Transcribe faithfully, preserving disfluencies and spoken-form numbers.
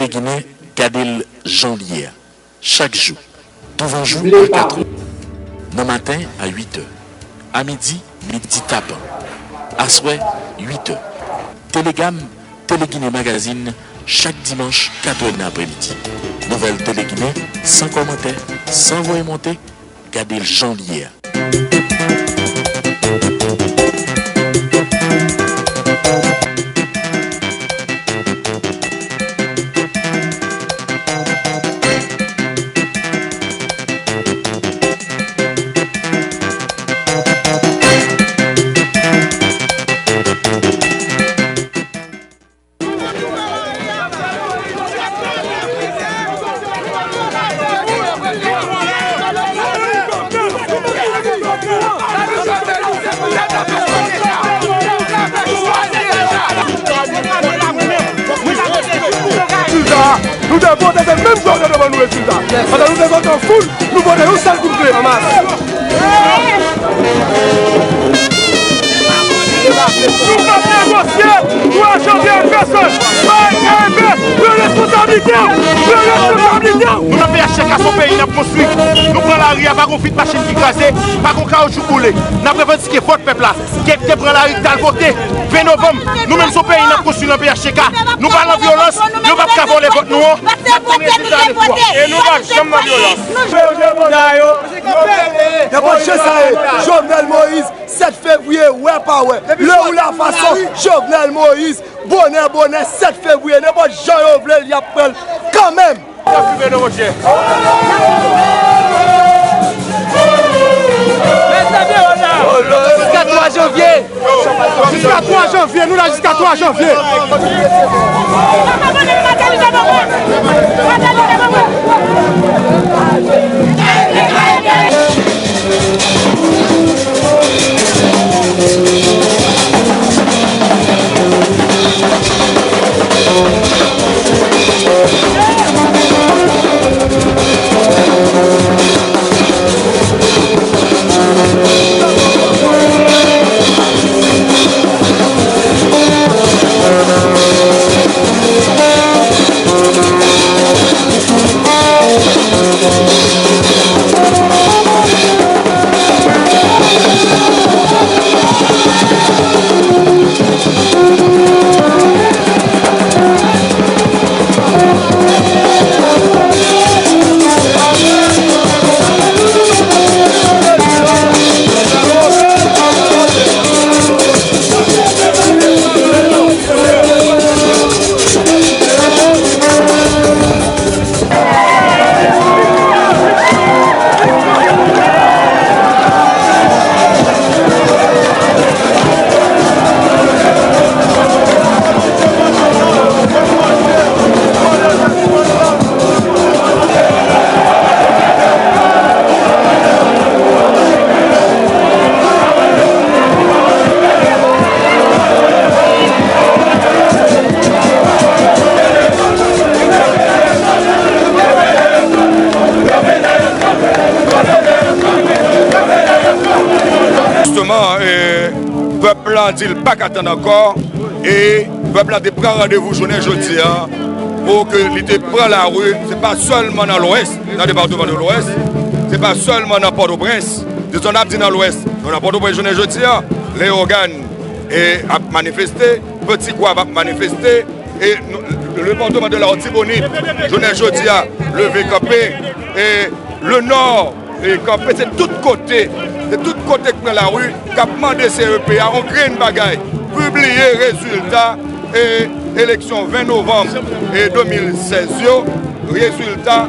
Tele Ginen, gade l jan l ye a. Chak jou, douvan jou a katrè. Nan maten a uitè. A midi, midi tapan. Aswè, uitè. Telegam, Tele Ginen Magazine, chak dimanch, katrè nan aprèmidi. Nouvèl Tele Ginen, san kòmantè, san voye monte, gade l jan l ye a. Rezilta, nou te vote, se menm jan yo te demann nou rezilta. Pandan nou te vote an foul, nou vote yon sèl kout kle an mas. Nou p ap negosye pou lajan P N P S. P N P, pran responsablite w! Pran responsablite w! Nou nan P H T K, se yon peyi n ap konstwi. Nou pran lari a, pa gon vit machin ki kraze, pa gon kawoutchou boule. N ap revandike vòt pèp la. Kèk te pran lari, k t al vote. Ven novanm, nou menm se yon peyi n ap konstwi nan P H T K. Nou pa nan vyolans, yo p ap ka vòlè vòt nou an. E nou p ap janm nan vyolans. Nenpòt jan sa ye, Jovenel Moïse, sèt fevriye, wè pa wè. Lè ou la fason, Jovenel Moïse, bonè, bonè, sèt fevriye, nenpòt jan yo vle l, y ap pran l kanmenm. Jiska twa janvye. Jiska twa janvye, nou la jiska twa janvye. Jisteman, eh, pèp la di l pa ka tann ankò, e pèp la te pran randevou jounen jodi a pou ke li te pran lari, se pa sèlman nan Lwès, nan depatman de Lwès, se pa sèlman nan Pòtoprens, dizon n ap di nan Lwès, nou nan Pòtoprens jounen jodi a, Leyogàn, e, ap manifeste, Ti Gwav ap manifeste, e nou, le depatman de Latibonit, jounen jodi a, leve kanpe, e le Nò, e kanpe, se tout kote, se tout kote k pran lari, k ap mande C E P a yon grenn bagay, pibliye rezilta, e eleksyon ven novanm, e de mil sèz yo, rezilta